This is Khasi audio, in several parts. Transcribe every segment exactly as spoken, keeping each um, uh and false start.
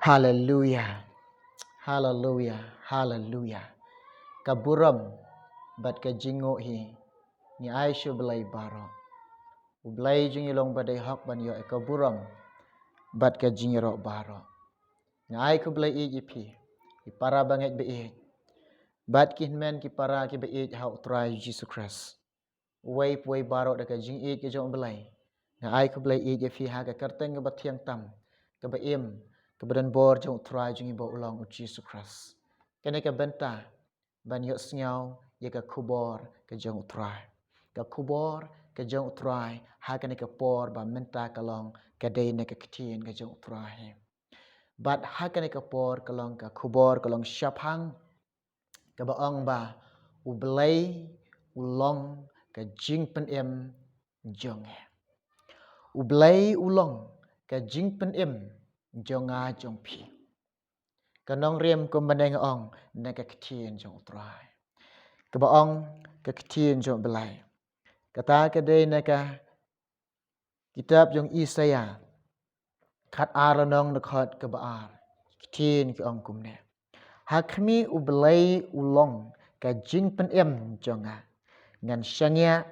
Haleluya. Haleluya. Haleluya. Ka burom bad ka jingnguh hi ngi ai sha U Blei baroh. U Blei jong ngi long ba dei hok ban ïoh ïa ka burom bad ka jingïaroh baroh. Nga ai khublei ïa phi, ki para bangeit ba ïeit, bad ki hynmen ki para kiba ïeit ha U Trai Jisu Khrist. Uwei pa uwei baroh da ka jingïeit ka jong U Blei, nga ai khublei ïa phi ha ka kyrteng kaba thiang tam, kaba im, kaba don bor jong U Trai jong ngi ba u long U Jisu Khrist. Kane ka bynta ban ïohsngew ïa ka khubor ka jong U Trai. Ka khubor ka jong U Trai ha kane ka por ba mynta ka long ka dei na ka ktien ka jong U Trai. Bad ha kane ka por ka long ka khubor ka long shaphang kaba ong ba U Blei u long ka jingpynim jong ngi. U Blei u long ka jingpynim jong nga jong phi. Ka nongrim kumba nga ong na ka ktien jong U Trai. Kaba ong ka ktien jong U Blei. Kata ka dei na ka kitab jong Isaïah khat ar lynnong dkhot kaba ar. Ktien ka ong kumne. Ha khmih U Blei u long ka jingpynim jong nga. Ngan shaniah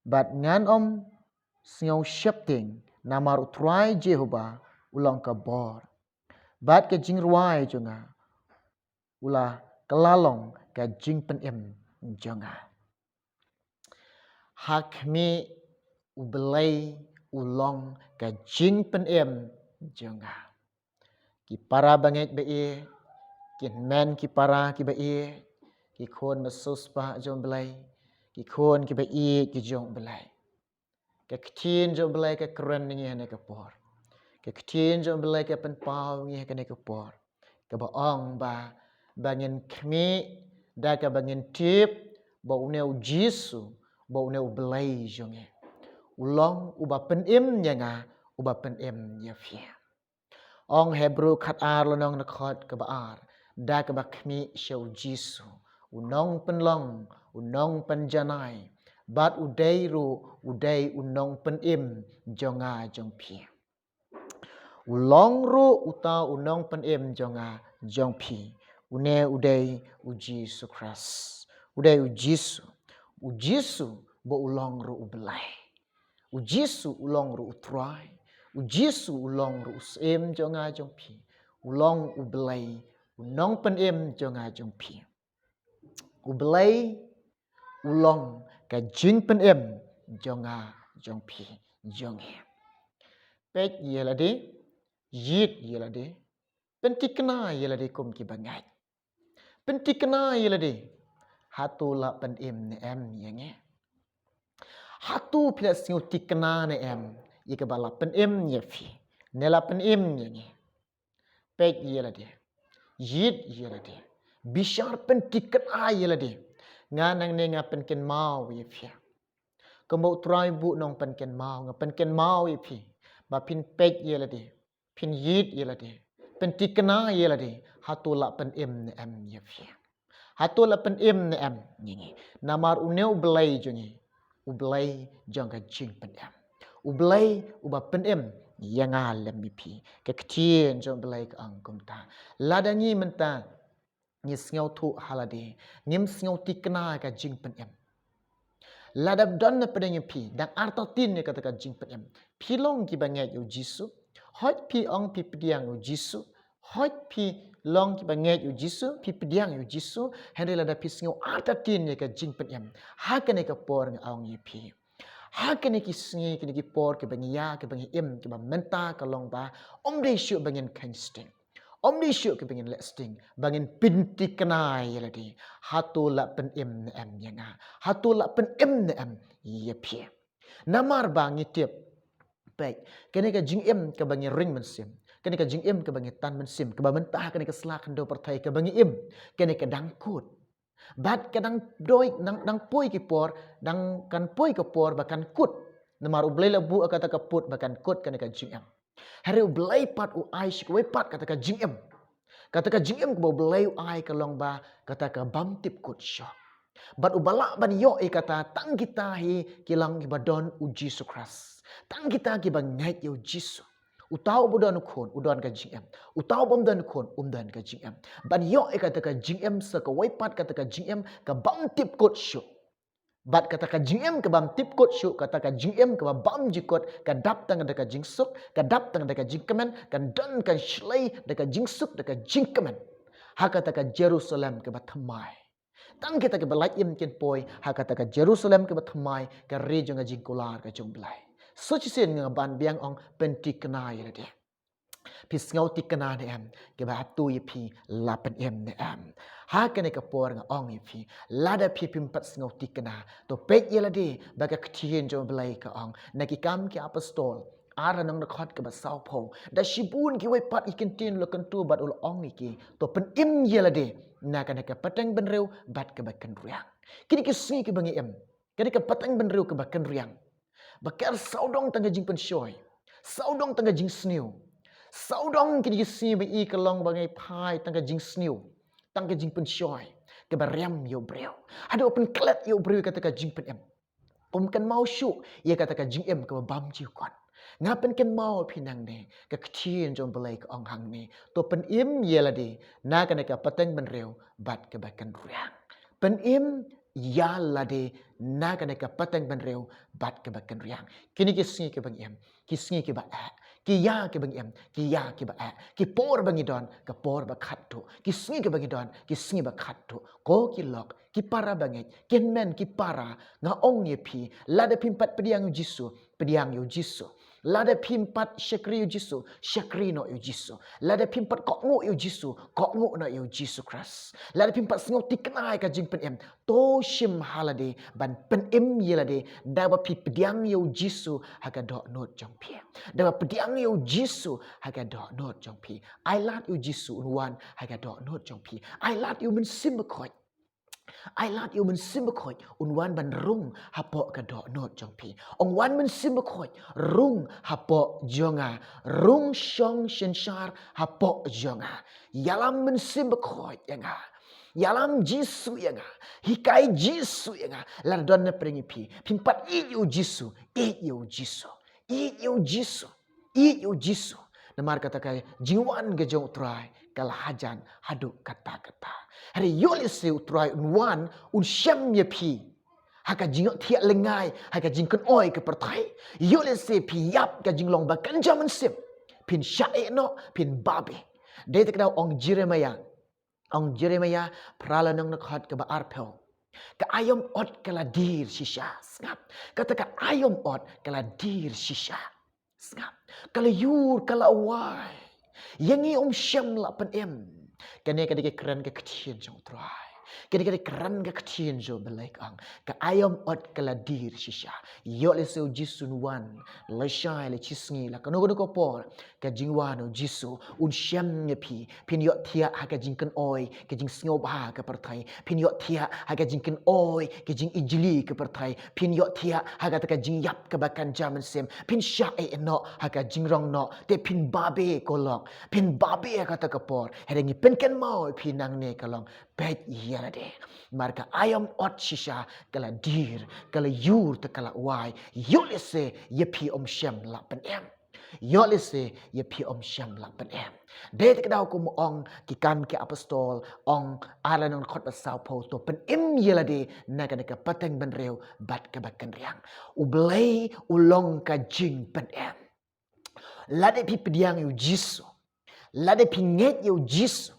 bad ngan ym sngew sheptieng namar U Trai Jehobah u long ka bor. Bad ka jingrwai jong nga u la kylla long ka jingpynim jong nga. Ha khmih U Blei u long ka jingpynim jong nga. Ki para bangeit ba ïeit, ki hynmen ki para kiba ïeit, ki khun ba sngewsuk jong U Blei, ki khun kiba ïeit ki jong U Blei. Ka ktien jong U Blei ka kren ngi ha kane ka por. Ka ktien jong U Blei ka pynpaw ngi ha kane ka por. Kaba ong ba, ba ngin khmih da kaba ngin tip ba une U Jisu, ba une U Blei jong ngi u long uba pynim ïa nga, uba pynim ïa phi. Ong Hebru khat ar lynnong dkhot kaba ar, da kaba khmih sha U Jisu, u nongpynlong, u nongpynjanai, bad u dei ruh, u dei u nongpynim jong nga jong phi. U long ruh uta u nongpynim jong nga jong phi. Une u dei U Jisu Khrist. U dei U Jisu. U Jisu ba u long ruh U Blei. U Jisu u long ruh U Trai. U Jisu u long ruh U Syiem jong nga jong phi. U long U Blei, u nongpynim jong nga jong phi. U Blei u long ka jingpynim jong nga jong phi jong ngi. Peit ïa lade, ïit ïa lade, pynthikna ïa lade kum ki bangeit. Pynthikna ïa lade, hato la pynim ne em ïa ngi? Hato phi la sngew thikna ne em ïa kaba la pynim ïa phi ne la pynim ïa ngi? Peit ïa lade, ïit ïa lade, bishar, pynthikna ïa lade. Nga nangne nga pynkynmaw ïa phi. Kumba U Trai u nongpynkynmaw, nga pynkynmaw ïa phi ba phin peit ïa lade, phin ïit ïa lade, pynthikna ïa lade, hato la pynim ne em ïa phi? Hato la pynim ne em ïa ngi? Namar une U Blei jong ngi, U Blei jong ka jingpynim. U Blei uba pynim ïa nga lem ïa phi. Ka ktien jong U Blei ka ong kumta. Lada ngi mynta ngi sngewthuh ha lade, ngim sngewthikna ka jingpynim. Lada don na pdeng ïa phi dang artatien ïa kata ka jingpynim. Phi long kiba ngeit ïa U Jisu. Hooid phi ong phi pdiang ïa U Jisu. Hooid phi long kiba ngeit ïa U Jisu, phi pdiang ïa U Jisu. Hynrei lada phi sngew artatien ïa ka jingpynim, ha kane ka por nga ong ïa phi, ha kine ki sngi, kine ki por kiba ngi ïa, kiba ngi im, kiba mynta ka long ba ym dei shuh ba ngin kheiñ sting. Ym dei shuh kiba ngin leh sting ba ngin pynthikna ïa lade. Hato la pynim ne em ïa nga? Hato la pynim ne em ïa phi? Namar ba ngi tip, peit, kane ka jingim kaba ngi ring mynsiem, kane ka jingim kaba ngi tan mynsiem, kaba mynta ha kane ka sla khyndew pyrthei kaba ngi im, kane ka dang kut. Bad ka dang doi, dang, dang poi ki por, dang kan poi ka por ba kan kut. Namar U Blei la buh kata ka put ba kan kut kane ka jingim. Hynrei U Blei pat u ai shi kawei pat kata ka jingim. Kata ka jingim kaba U Blei u ai ka long ba kata ka bym tip kut shuh. Bad uba lah ban ïoh ïa kata tang kita hi ki long kiba don U Jisu Khrist. Tang kita kiba ngeit ïa U Jisu. Uta uba don u khun, u don ka jingim. Uta uba ym don u khun, um don ka jingim. Ban ïoh ïa kata ka jingim sa kawei pat kata ka jingim ka bym tip kut shuh. Bad kata ka jingim ka bym tip kut shuh, kata ka jingim kaba bymjukut, ka dap tang da ka jingsuk, ka dap tang da ka jingkmen, kan don kan shlei da ka jingsuk, da ka jingkmen. Ha kata ka Jerusalem kaba thymmai. Tang kita kiba lait im kin poi ha kata ka Jerusalem kaba thymmai, ka ri jong ka jingkular ka jong U Blei. Sa shisien nga ban biang ong, pynthikna ïa lade. Phi sngewthikna ne em, kiba hap tu ïa phi la pynim ne em? Ha kane ka por nga ong ïa phi, lada phi phim pat sngewthikna, to peit ïa lade, ba ka ktien jong U Blei ka ong, na Ki Kam ki Apostol ar, lynnong dkhot kaba sawphew, da shibun kiwei pat ki ktien u la kyntu bad u la ong ïa ki, to pynim ïa lade na kane ka pateng bynriew bad kaba kynriang. Kine ki sngi kiba ngi im, kane ka pateng bynriew kaba kynriang, ba ker sawdong tang ka jingpynshoi, sawdong tang ka jingsniew, sawdong kine ki sngi ba i ka long ba ngi phai tang ka jingsniew, tang ka jingpynshoi, kaba riam ïa u briew. Haduh ba pynklet ïa u briew kata ka jingpynim. Um kynmaw shuh ïa kata ka jingim kaba bymjukut. Nga pynkynmaw ïa phi nangne, ka ktien jong U Blei ka ong hangne, to pynim ïa lade na kane ka pateng bynriew bad kaba kynriang. Pynim ïa lade na kane ka pateng bynriew bad kaba kynriang. Kine ki sngi kiba ngi im, ki sngi kiba eh, ki ïa kiba ngi im, ki ïa kiba eh, ki por ba ngi don, ka por ba khatduh, ki sngi kiba ngi don, ki sngi ba khatduh. Ko ki lok, ki para bangeit, ki hynmen ki para, nga ong ïa phi, lada phim pat pdiang ïa u Jisu, pdiang ïa u Jisu. Lada phim pat shakri ïa u Jisu, shakri noh ïa u Jisu. Lada phim pat kohnguh ïa u Jisu, kohnguh noh ïa u Jisu Khrist. Lada phim pat sngewthikna ïa ka jingpynim, to shim ha lade ban pynim ïa lade, da ba phi pdiang ïa u Jisu ha ka dohnud jong phi. Da ba pdiang ïa u Jisu ha ka dohnud jong phi. Ai lad ïa u Jisu un wan ha ka dohnud jong phi. Ai lad ïa u Mynsiem Bakhuid. Ai lad ïa u Mynsiem Bakhuid un wan ban rung hapoh ka dohnud jong phi. Ong, wan Mynsiem Bakhuid, rung hapoh jong nga, rung shong synshar hapoh jong nga. Ïalam Mynsiem Bakhuid ïa nga. Ïalam Jisu ïa nga. Hikai Jisu ïa nga. Lada don na pdeng ïa phi, phim pat ïeit ïa u Jisu, ïeit ïa u Jisu. Ïeit ïa u Jisu. Ïeit ïa u Jisu. Namar kata ka jingwan ka jong u Trai ka la hajan haduh katta katta. Hynrei ïoh lehse u Trai un wan, un shem ïa phi ha ka jingïohthiah lyngngai, ha ka jingkynoi ka pyrthei. Ïoh lehse phi ïap ka jinglong ba kynja mynsiem. Phin shah eh noh, phin babe. Dei te ka daw ong Jeremiah. Ong Jeremiah phra, lynnong dkhot kaba arphew. Ka aïom ot ka la dier shisha, sngap. Kata ka aïom ot ka la dier shisha, sngap. Ka la ïur, ka la wai. Ïa ngi um shym la pynim. Kane ka dei ka kren ka ktien jong u Trai. Kane ka dei ka kren ka ktien jong U Blei ka ong. Ka aïom ot ka la dier shisha. Ïoh lehse u Jisu un wan lashai, la shisngi, la kano kano ka por. Ka jingwan u Jisu un shem ïa phi. Phin ïohthiah ha ka jingkynoi, ka jingsngewbha ka pyrthei. Phin ïohthiah ha ka jingkynoi, ka jingijli ka pyrthei. Phin ïohthiah ha kata ka jingïap kaba kynja mynsiem. Phin shah eh noh ha ka jingrong noh. Te phin babe, ko lok. Phin babe ha kata ka por. Hynrei ngi pynkynmaw ïa phi nangne ka long, peit ïa lade. Namar ka aïom ot shisha ka la dier, ka la ïur, te ka la wai. Ïoh lehse ïa phi um shym la pynim. Ïoh lehse ïa phi um shym la pynim. Dei te ka daw kum ong Ki Kam ki Apostol, ong ar, lynnong dkhot ba sawphew, to pynim ïa lade na kane ka pateng bynriew bad kaba kynriang. U Blei u long ka jingpynim. Lada phi pdiang ïa u Jisu, lada phi ngeit ïa u Jisu,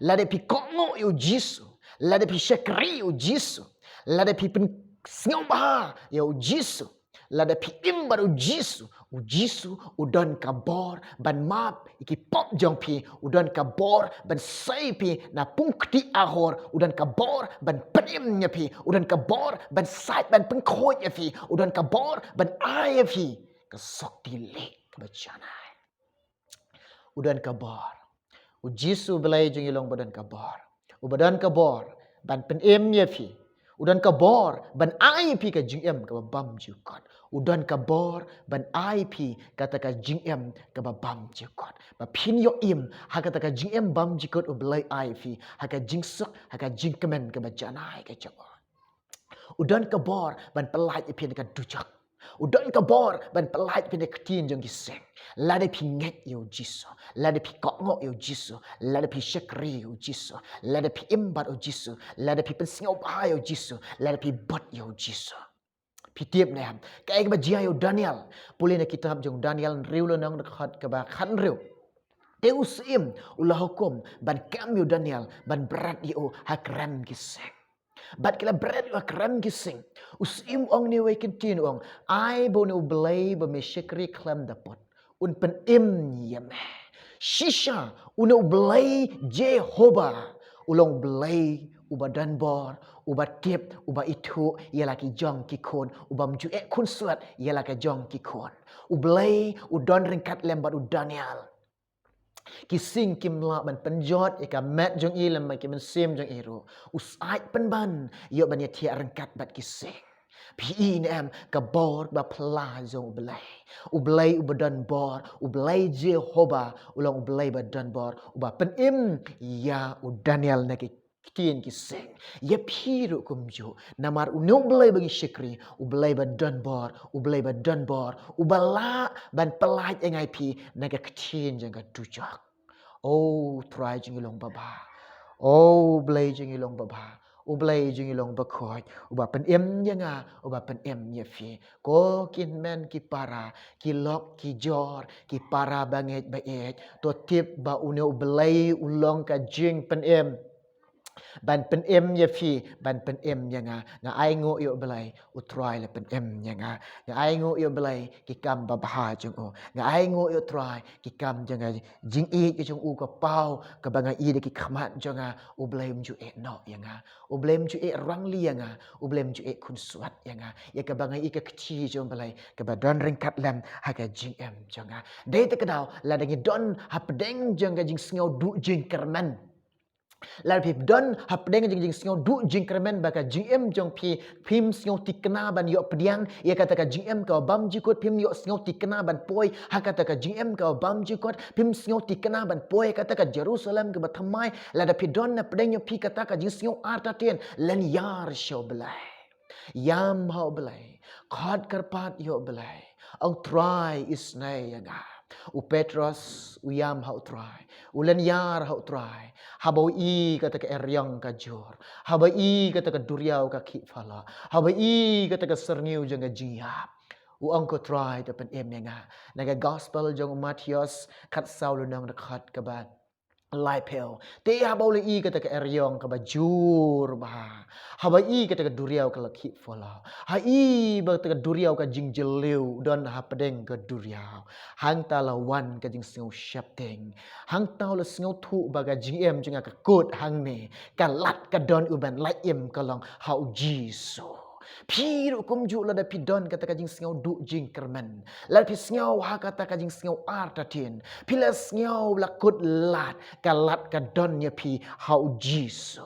lada phi kohnguh ïa u Jisu, lada phi shakri ïa u Jisu, lada phi pynsngewbha ïa u Jisu, lada phi im bad u Jisu, u Jisu u don ka bor ban map ïa ki pop jong phi, u don ka bor ban sei phi na pungkti ahor, u don ka bor ban pynim ïa phi, u don ka bor ban sait, ban pynkhuid ïa phi, u don ka bor ban ai ïa phi ka sopti leh kaba janai. U don ka bor. U Jisu U Blei jong ngi u long uba don ka bor. Uba don ka bor ban pynim ïa phi. U don ka bor ban ai ïa phi ka jingim kaba bymjukut. U don ka bor ban ai ïa phi kata ka jingim kaba bymjukut. Ba phin ïoh im ha kata ka jingim bymjukut U Blei ai ïa phi, ha ka jingsuk, ha ka jingkmen kaba janai ka jong u. U don ka bor ban pyllait ïa phi na ka dujok. U don ka bor ban pyllait phi na ka ktien jong ki seng. Lada phi ngeit ïa u Jisu, lada phi kohnguh ïa u Jisu, lada phi shakri ïa u Jisu, lada phi im bad u Jisu, lada phi pynsngewbha ïa u Jisu, lada phi bud ïa u Jisu. Phi tip ne em? Kaei kaba jia ïa u Daniel. Pule na kitab jong u Daniel hynriew lynnong dkhot kaba khathynriew. Te u syiem u la hukum ban kem ïa u Daniel, ban bret ïa u ha krem ki seng. Bad ki la bret ïa u ha krem ki seng. U syiem u ong ne wei ki ktien, u ong, ai ba une u Blei ba me shakri khlem da pud un pynim ïa me. Shisha une u Blei Jehobah u long u Blei uba don bor, uba tip, uba ithuh ïa la ki jong ki khun, ubym ju eh khunswet ïa la ka jong ki khun. U Blei u don ryngkat lem bad u Daniel. Ki seng kim lah ban pynjot ïa ka met jong i lem bad ki mynsiem jong i ruh. U sait pynban ïoh ban ïathiah ryngkat bad ki seng. Phi i ne em ka bor ba phylla jong u Blei. U Blei uba don bor, u Blei Jehobah u long u Blei ba don bor, uba pynim ïa u Daniel na ki ktien ki seng. Ïa phi ruh kumjuh. Namar une u Blei ba ngi shakri, u Blei ba don bor, u Blei ba don bor, uba lah ban pyllait ïa nga ïa phi na ka ktien jong ka dujok. O Trai jong ngi long babha. O Blei jong ngi long babha. U Blei jong ngi long bakhuid. Uba pynim ïa nga, uba pynim ïa phi. Ko ki hynmen ki para, ki lok ki jor, ki para bangeit baieit, to tip ba une u Blei u long ka jingpynim ban pynim ïa phi, ban pynim ïa nga. Nga ainguh ïa u Blei, u Trai la pynim ïa nga. Nga ainguh ïa u Blei ki kam babha jong u. Nga ainguh ïa u Trai ki kam jong nga, jingïeit jong u ka paw kaba nga i da ki khmat jong nga. U Blei um ju eh noh ïa nga. U Blei um ju eh rangli ïa nga. U Blei um ju eh khunswet ïa nga. Ïa kaba nga i ka kti jong u Blei kaba don ryngkat lem ha ka jingim jong nga. Dei te ka daw lada ngi don hapdeng jong ka jingsngew duh jingkyrmen. Lada phi don hapdeng jong jingsngew duh jingkyrmen ba ka jingim jong phi, phim sngew thikna ban ïoh pdiang ïa kata ka jingim kaba bymjukut, phim ïoh sngew thikna ban poi ha kata ka jingim kaba bymjukut, phim sngew thikna ban poi ha kata ka Jerusalem kaba thymmai. Lada phi don hapdeng jong phi kata ka jingsngew artatien, lynñiar sha u Blei. Ïam ha u Blei. Khot kyrpad ïa u Blei. Ong Trai isnei ïa nga. U Petros u ïam ha u Trai. U lynñiar ha u Trai. Haba u i kata ka eriong ka jur. Haba i kata ka duriaw ka khih phylla. Haba i kata ka syrngiew jong ka jingïap. U ong ko Trai to pynim ïa nga. Na ka gospel jong u Mathaios khatsaw lynnong dkhot kaba laiphew. Te haba u la i kata ka eriong kaba jur bha. Haba i kata ka duriaw ka la khih phylla. Ha i ba kata ka duriaw ka jingjylliew don hapdeng ka duriaw. Hangta la wan ka jingsngew sheptieng. Hangta u la sngewthuh ba ka jingim jong nga ka kut hangne. Ka lad ka don u ban lait im ka long ha u Jisu. Phi ruh kumjuh lada phi don kata ka jingsngew duh jingkyrmen. Lada phi sngew ha kata ka jingsngew artatien. Phi la sngew la kut lad, ka lad ka don ïa phi ha u Jisu.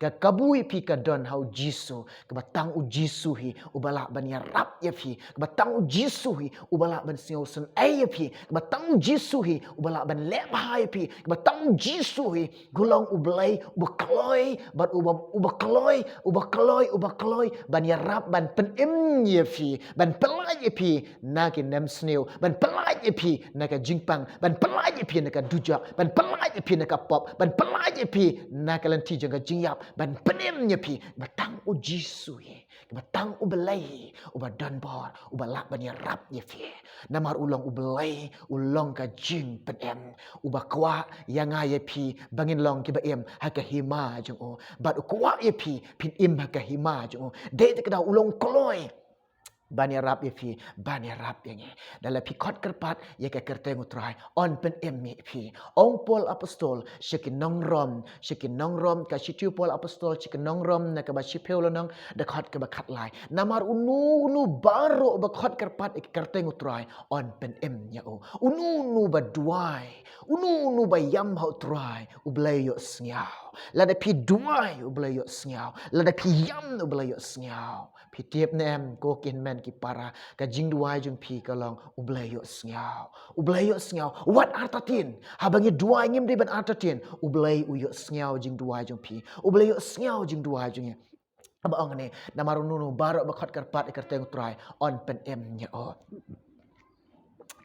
Ka kabu ïa phi ka don ha u Jisu. Kaba tang u Jisu hi uba lah ban ïarap ïa phi. Kaba tang u Jisu hi uba lah ban sngewsynei ïa phi. Kaba tang u Jisu hi uba lah ban leh bha ïa phi. Kaba tang u Jisu hi u long u Blei uba kloi bad uba, uba kloi, uba kloi, uba kloi ban ïarap, ban pynim ïa phi, ban pyllait ïa phi na ki nemsniew, ban pyllait ïa phi na ka jingpang, ban pyllait ïa phi na ka dujok, ban pyllait ïa phi na ka pop, ban pyllait ïa phi na ka lynti jong ka jingïap, ban pynim ïa phi. Ba tang u Jisu hi, ba tang u Blei hi uba don bor, uba lah ban ïarap ïa phi. Namar u long u Blei, u long ka jingpynim. Uba kwah ïa nga ïa phi ba ngin long kiba im ha ka hima jong u. Bad u kwah ïa phi phin im ha ka hima jong u. Dei te ka daw u long kloi ban ïarap ïa phi, ban ïarap ïa ngi. Da la phi khot kyrpad ïa ka kyrteng u Trai, un pynim ïa phi. Ong Paul Apostol sha ki nong Rom, sha ki nong Rom, ka shithi u Paul Apostol sha ki nong Rom na kaba shiphew lynnong, dkhot kaba khatlai. Namar uno uno baroh ba khot kyrpad ïa ka kyrteng u Trai, un pynim ïa u. Uno uno ba duwai, uno uno ba ïam ha u Trai, u Blei ïohsngew. Lada phi duwai, u Blei ïohsngew. Lada phi ïam, u Blei ïohsngew. Phi tip ne em, ko ki hynmen ki para, ka jingduwai jong phi ka long, u Blei ïohsngew. U Blei ïohsngew. Wat artatien. Haba ngi duwai ngim dei ban artatien, u Blei u ïohsngew jingduwai jong phi. U Blei ïohsngew jingduwai jong ngi. Ba ong ne, namar uno uno baroh ba khot kyrpad ïa ka kyrteng U Trai, yn pynim ïa u.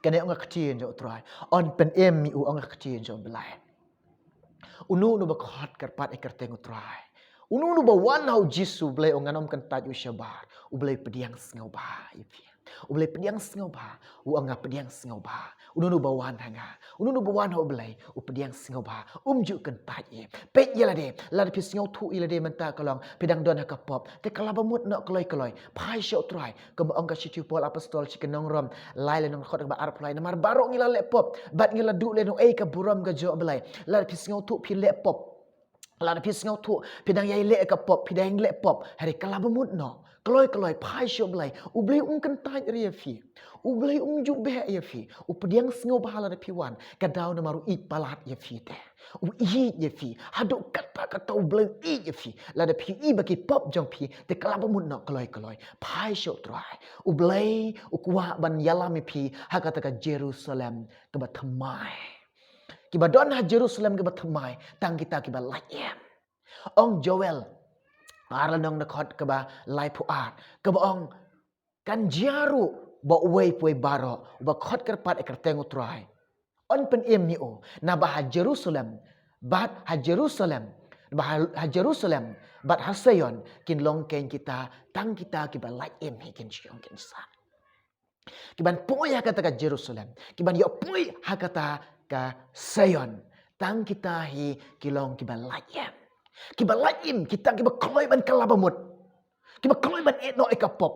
Kane ong ka ktien jong U Trai, yn pynim ïa u, ong ka ktien jong U Blei. Uno uno ba khot kyrpad ïa ka kyrteng U Trai, uno uno ba wan ha U Jisu, U Blei u ong ngan ym kyntait ïa u shabar. U Blei pdiang sngewbha ïa phi. U Blei pdiang sngewbha. U ong nga pdiang sngewbha. Uno uno ba wan ha nga, uno uno ba wan ha U Blei, u pdiang sngewbha. Um ju kyntait ïa. Peit ïa lade, lada phi sngewthuh ïa lade mynta ka long phi dang don ha ka pop, te ka la ba mut noh kloi kloi, phai sha U Trai. Kumba ong ka shithi u Paul apostol sha ki nong Rom lai, lynnong dkhot kaba arphew lai, namar baroh ngi la leh pop bad ngi la duh lehnohei ka burom ka jong U Blei. Lada phi sngewthuh phi leh pop, lada phi sngewthuh phi dang ïai leh ka pop, phi dang leh pop, hynrei ka la ba mut noh kloi kloi, phai sha U Blei. U Blei um kyntait ruh ïa phi. U Blei um ju beh ïa phi. U pdiang sngewbha lada phi wan. Ka daw namar u ïeit palat ïa phi te. U ïeit ïa phi. Haduh katta katta U Blei u ïeit ïa phi. Lada phi ïohi ba ki pop jong phi te ka la ba mut noh kloi kloi, phai sha U Trai. U Blei u kwah ban ïalam ïa phi ha kata ka Jerusalem kaba thymmai. Kiba don ha Jerusalem kaba thymmai tang kita kiba lait im. Ong Joel ar lynnong dkhot kaba laiphew ar, kaba ong kan jia ruh ba uwei pa uwei baroh uba khot kyrpad ïa ka kyrteng U Trai, yn pynim ïa u. Naba ha Jerusalem bad ha Jerusalem, ba ha, ha Jerusalem bad ha Sion kin long keiñ kita, tang kita kiba lait im hi kin shong kin sah. Kiban poi ha kata ka Jerusalem, kiban ïoh poi ha kata ka Sion, tang kita hi ki long kiba lait im. Kiba lait im, kita kiba kloi ban kylla ba mut. Kiba kloi ban ïehnoh ïa ka pop.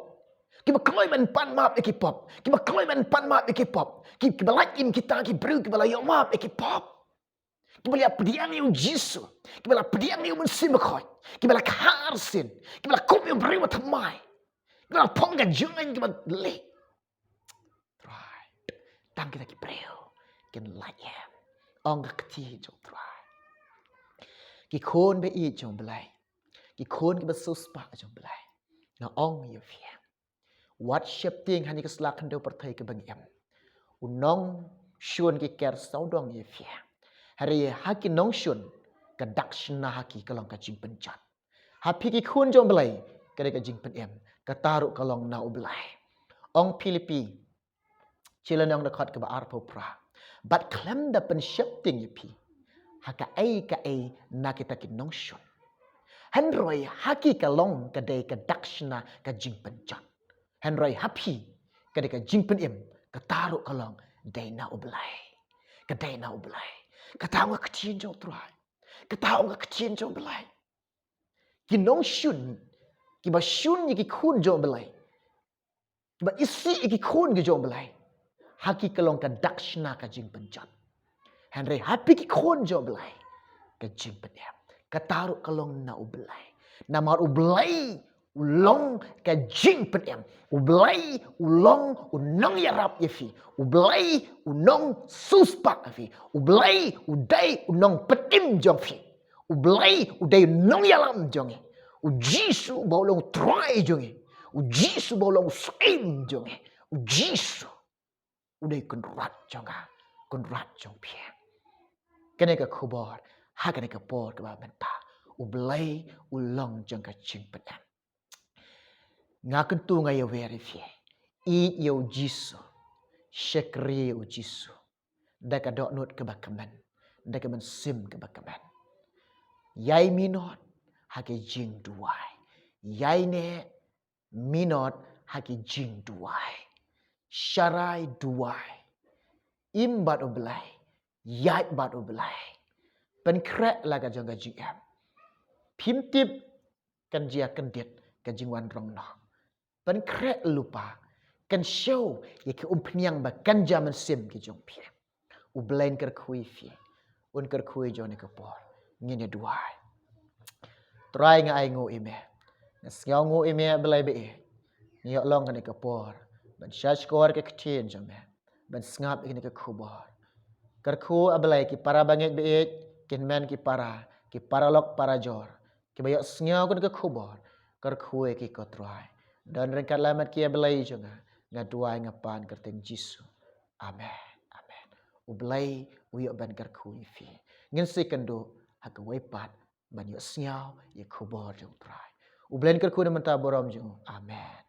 Kiba kloi ban pan map ïa ki pop. Kiba kloi ban pan map ïa ki pop. Ki, kiba lait im kita ki briew kiba la ïoh map ïa ki pop. Kiba la pdiang ïa U Jisu. Kiba la pdiang ïa U Mynsiem Bakhuid. Kiba la kha arsien. Kiba la kup ïa u briew ba thymmai. Kiba la phong ka jingaiñ kaba leh. Trai, tang kita ki briew kin lait im. Ong ka ktien jong U Trai. Ki khun ba ïeit jong U Blei, ki khun kiba siewspah jong U Blei, nga ong ïa phi, wat sheptieng ha kane ka sla khyndew pyrthei kaba ngi im. U nongshun ki ker sawdong ïa phi. Hynrei ha ki nongshun, ka dak shna ha ki ka long ka jingpynjot. Ha phi ki khun jong U Blei, ka dei ka jingpynim, kata ruh ka long na U Blei. Ong Philippi shi lynnong dkhot kaba arphew phra, bad khlem da pynsheptieng ïa phi ha kaei kaei na kita ki nongshun, hynrei ha ki ka long ka dei ka dak shna ka jingpynjot. Hynrei ha phi ka dei ka jingpynim, kata ruh ka long dei na U Blei. Ka dei na U Blei. Kata ong ka ktien jong U Trai. Kata ong ka ktien jong U Blei. Ki nongshun, kiba shun ïa ki khun jong U Blei, kiba isih ïa ki khun ki jong U Blei, ha ki ka long ka dak shna ka jingpynjot. Hynrei ha phi ki khun jong U Blei, ka jingpynim, kata ruh ka long na U Blei. Namar U Blei u long ka jingpynim. U Blei u long u nongïarap ïa phi. U Blei u nongsiewspah ïa phi. U Blei u dei u nongpynim jong phi. U Blei u dei u nongïalam jong ngi. U Jisu ba u long u Trai jong ngi. U Jisu ba u long u Syiem jong ngi. U Jisu u dei Kynrad jong nga, Kynrad jong phi. Kane ka khubor ha kane ka por kaba mynta, U Blei u long jong ka jingpynim. Nga kyntu, nga ïawer ïa phi, ïeit ïa U Jisu, shakri ïa U Jisu da ka dohnud kaba kmen, da ka mynsiem kaba kmen. Ïai minot ha ki jingduwai. Ïaineh minot ha ki jingduwai. Sharai duwai. Im bad U Blei. Ïaid bad U Blei. Pynkhreh la ka jong ka jingim. Phim tip kan jia kyndit ka jingwan rong noh. Pynkhreh lypa. Kynshew ïa ki umphniang ba kynja mynsiem ki jong phi. U Blei un kyrkhu ïa phi. Un kyrkhu ïa jong kane ka por. Ngin ïa duwai. Trai, nga ainguh ïa me. Nga sngewnguh ïa me, A Blei ba ïeit. Ngi ïoh long kane ka por ban sngap ïa ka ktien jong me, ban sngap ïa kane ka khubor. Kyrkhu, A Blei, ki para bangeit ba ïeit, ki hynmen ki para, ki paralok parajor kiba ïohsngew kane ka khubor, kyrkhu ïa ki ko Trai. Don ryngkat lem bad ki, A Blei jong nga. Nga duwai, nga pan ha ka kyrteng Jisu. Amen. Amen. U Blei u ïoh ban kyrkhu ïa phi. Ngin sa ïakynduh ha kawei pat ban ïohsngew ïa ka khubor jong U Trai. U Blei un kyrkhu na mynta burom jong u. Amen.